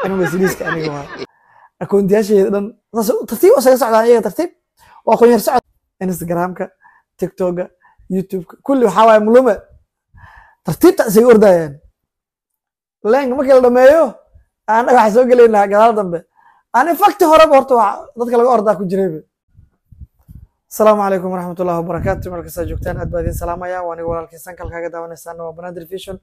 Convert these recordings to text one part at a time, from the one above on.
Aniga siliiska aniga waa akoontiyaashayda dhan saas tartiib isaga socdaan, iyaga tartiib waa qoon socod. Instagramka, TikToka, YouTubeka, kulli waxaa waaye mulume tartiibta isaga ordayaan. Leenka markii la dhameeyo, annaga waxaa soo gelaynaa gadaal dambe. Ani fakti horeba horta waa dadka laga ordaa ku jirayba. Asalaamu calaykum waraxmatullahi wabarakaatu. Meel kastaa joogtaan, aad baa idin salaamaya. Waa aniga walaalkii Sankal, kaaga daawanaysaana waa Banaadir Vision.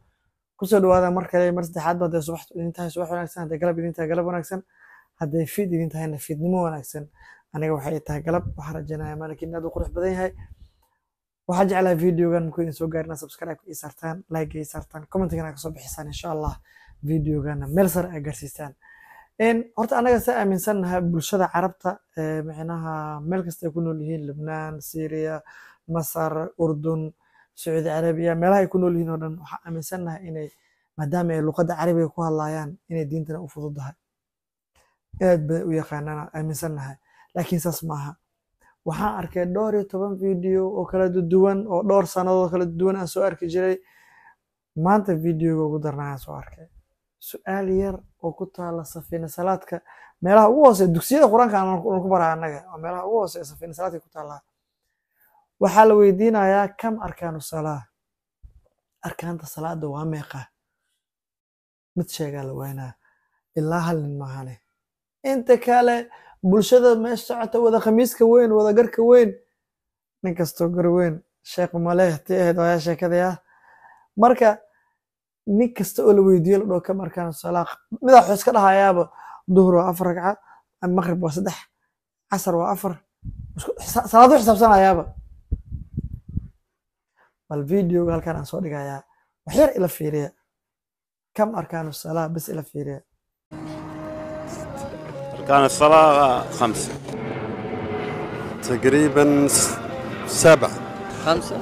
Kusoo dhawaada mar kale, mar saddexaad ba. Hadday subax idin tahay, subax wanaagsan. Hadday galab idin tahay, galab wanaagsan. Hadday fiid idin tahayna, fiidnimo wanaagsan. Aniga waxay tahay galab. Waxaan rajaynayaa maalinkiin aad u qurux badan yahay. Waxaa jeclahay videogan markuu idin soo gaarina subscribe ii saartaan, like ii saartaan, commentigana kasoo bixisaan, insha Allah videogana meel sare ay gaarsiisaan. Horta anaga saa aaminsannahay bulshada Carabta, micnaha meel kasta ay ku nool yihiin, Libnaan, Syria, Masar, Urdun, Sacuudi Carabiya, meelaha ay ku nool yihiin oo dhan, waxaan aaminsannahay inay maadaama ay luqadda Carabiga ku hadlayaan inay diintana u fududahay, aad bay u yaqaanaan aaminsannahay. Laakiin saas maaha. Waxaan arkay dhowr iyo toban video oo kala duwan oo dhowr sannadood kala duwan aan soo arki jiray. Maanta videoga ugu darnaa aan soo arkay, su-aal yar oo ku taala safiina salaadka, meelaha ugu hooseya dugsiyada Qur-aanka aan ku baraa annaga, waa meelaha ugu hooseya safiina salaadka ku taallaa. Waxaa la weydiinayaa: kam arkaanu salaa? Arkaanta salaada waa meeqa? Mid sheegaa la waynaa, ilaa hal nin maahane. Inta kale bulshada meesha socota wada khamiiska weyn, wada garka weyn, nin kastoo gar weyn sheekh maleh ti ahayd waayaa sheekadaya. Marka nin kasta oo la weydiiyo, la dhaho kam arkaanu salaa, midaa wuxuu iska dhahayaaba duhur waa 4 ragca, maqrib waa 3, casar waa 4, salaad u xisaabsanayaaba. Bal videoga halkan aan soo dhigayaa, wax yar ila fiiriya. Kam arkaanu salaa bas ila fiiriya. أركان الصلاة 5. تقريبا 7. 5.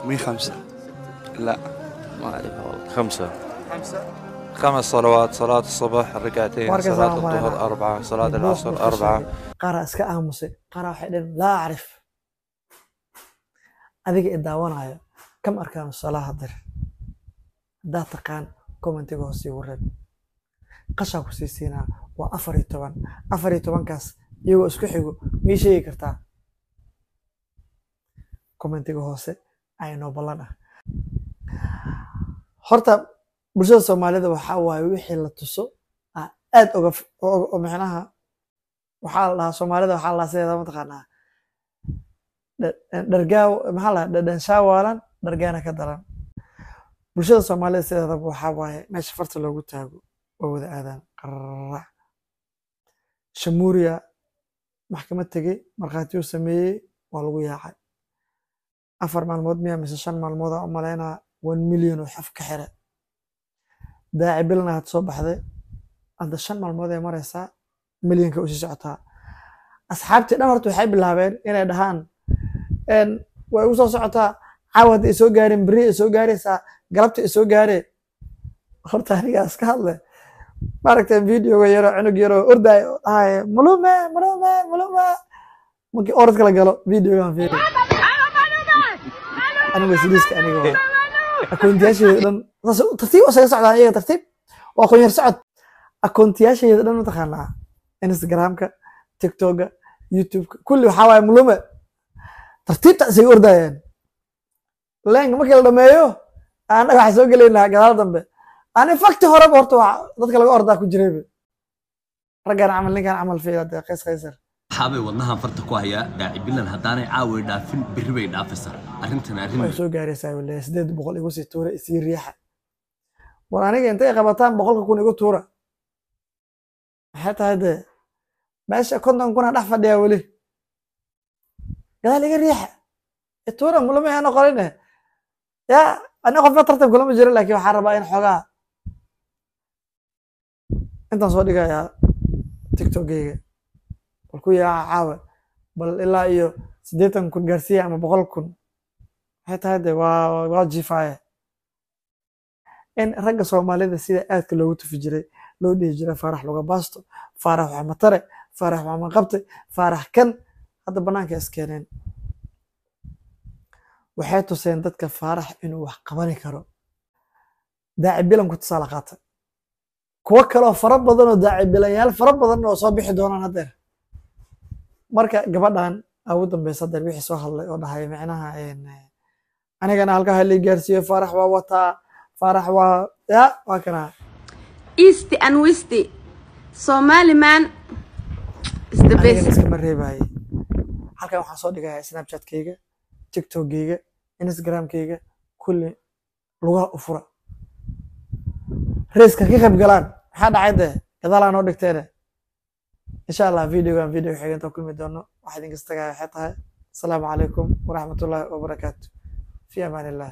مي 5. لا، ما أعرفها والله. 5. 5 صلوات: صلاة الصبح ركعتين، واركز صلاة على الظهر مولانا. 4، صلاة buuq العصر buu ka 4. Sheegay qaaraa iska aamusay, qaaraa waxay dhaheen laa acrif. Adiga i daawanayo, kam arkaanu salaa hadir haddaad taqaan, commentiga hoose igu reeb, qashaa ku sii siinaa. Waa 14. 14-kaas iyagoo isku xigo mii sheegi kartaa? Commentiga hoose aynoo ballan ah. Horta bulshada Soomaalida waxaa waaye wixii la tuso aa aad oga micnaha waxaa la dhahaa Soomaalida, waxaa la dhahaa sideeda mataqaanaa, dhargaa maxaa la dhahaa, dhadhanshaa waalan dhargaana ka daran. Bulshada Soomaalida sideedaba waxaa waaye meesha farta loogu taago waa wada aadaan qararac. Shamuuriya maxkamad tegey, markhaatiyuu sameeyey, waa lagu yaacay. 4 maalmood miya mise 5 maalmood aa u malaynaa, 1 million oo xaf ka xira. Daaci bilna had soo baxday, hadda 5 maalmood ay maraysaa, milyanka usii socotaa. Asxaabtii dhan horta waxay bilaabeen inay dhahaan way ugu soo socotaa caawa, hadda ay soo gaareen, berri ay soo gaaraysaa, galabta ay soo gaareen. Horta anigaa iska hadle, maaragtay videoga yaroo cunug yaroo ordaay oo dhahaya mulume mulume mulume markii orodka la galo. Videogan fiiri. Aniga siliiska aniga waa akoontiyaashayda dhan saas tartiib isaga socdaan, iyaga tartiib waa qoon yar socod. Akoontiyaashayda dhan mataqaanaa, Instagramka, TikToka, YouTubeka, kulli waxaa waaye mulume tartiibta isaga ordayaan. Leenka markii la dhameeyo, annaga waxaa soo gelaynaa gadaal dambe. Ani fakti horeba horta waa dadka laga ordaa ku jirayba. Raggan camal, ninkan camal fiila dee, Qays Qaysar. Xaabay wadnahan farta ku hayaa, Daaci Bilan haddaanay caawa dhaafin, berri bay dhaafaysaa arrintan arrin. Way soo gaaraysaa walahi. 800 igu sii tuura, isii riixa. War aniga intay qabataan 100,000 igu tuura, maxay tahay dee? Meesha 50,000 dhex fadhiyaa weli, gadaal iga riixa, ituura mulama yaa noqonine yaa. Ani qofna tartan kulama jiro, laakiin waxaan rabaa in xoogaa intaan soo dhigayaa TikTokgayga. Bal ku yaaca caawa, bal ilaa iyo 80,000 gaarsiiya ama 100,000. Maxay tahay de? Waa jiifaaye in ragga Soomaalida sida aadka loogu tufi jiray, loo dhihi jiray Faarax luga baasto, Faarax wax matare, Faarax wax maqabtay, Faarax kan, hadda banaanka iskeeneen. Waxay tuseen dadka Faarax inuu wax qabani karo. Daaci Bilan ku tusaale qaata, kuwo kaloo fara badan oo Daaci Bilanyaal fara badan oo soo bixi doonaan haddeer. Marka gabadhan aa ugu dambeysa haddeer wixii soo hadlay oo dhahay micnaha anigana halkaa halii gaarsiiyo, Faarax waa wataa, Faarax waa ya waa kanaa. East and West Somali man is the Anigana best. iskama reebaayay. Halkan waxaan soo dhigayaa Snapchatkayga, TikTokkayga, Instagramkayga, kulli lugaha u fura, raceka ka qayb galaan. Maxaa dhacay dee? Gadaalaa noo dhigteene. Insha Allah videogan video xiga intaan kulmi doono, waxaa idinkas tagaya waxay tahay asalaamu calaykum waraxmatullaahi wabarakaatu, fi amaan illah.